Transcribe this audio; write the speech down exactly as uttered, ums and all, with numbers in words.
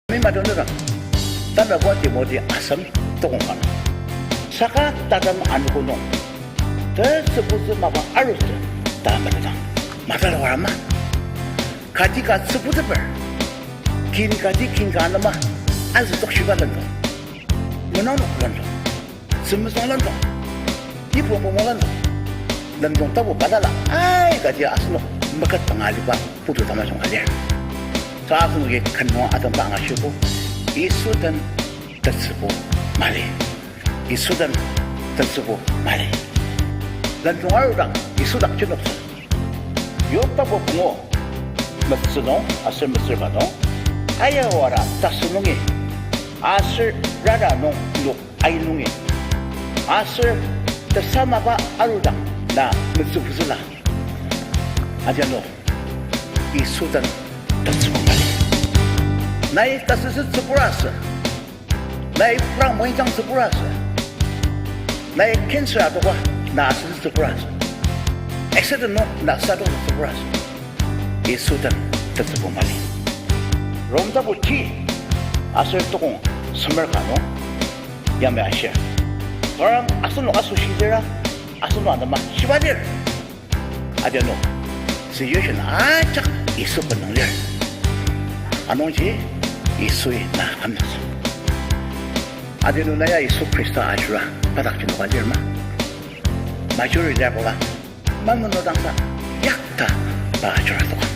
Ni madonüdang, tanabua Timoti asem tokong ka nung, saka tatem anogo nung, tetsübutsü mapa arutsü ta madodang, matala warama. Kati ka tsübuteper, kin kati kin ka anema, azü tokshiba lendong, menangnok lendong, tzümetsüng lendong, ibo momo lendong, lendong tapu balala aika ji asenok meket panga aliba putu tamajung alir. Ta asenoki ken nung atemba angashibo, Yisu den tetsübu mali. Yisu den tetsübu mali. Lendong arudang Yisu dak jenoktsü. Yok tapu pungu, metsü nung aser metsür ka nung, ayawara tasü nungi, aser rara nung nok ai nungi, aser tesamaba arudang na metsübutsüla. Adianu, Yisu den tetsübu mali. Nai tasüsü tsübura asü. Nai prang moinjang tsübura asü. Nai cancer adoka na asüsü tsübura asü. Accident nung na sadok tsübura asü. Yisu den tetsübu mali. Rom tapu ti aser tokong semer ka nung yamai ashir, kanga asenok asoshi lira, asenok anema shiba lir. Adianu, situation ajak Yisu pen nung lir. Anungji Yisui na amnasü. Adianu na ya Yisu Khrista ajura pa dakji noka lir ma? Majori lir kola, manunudangsa yakta pa ajura toka.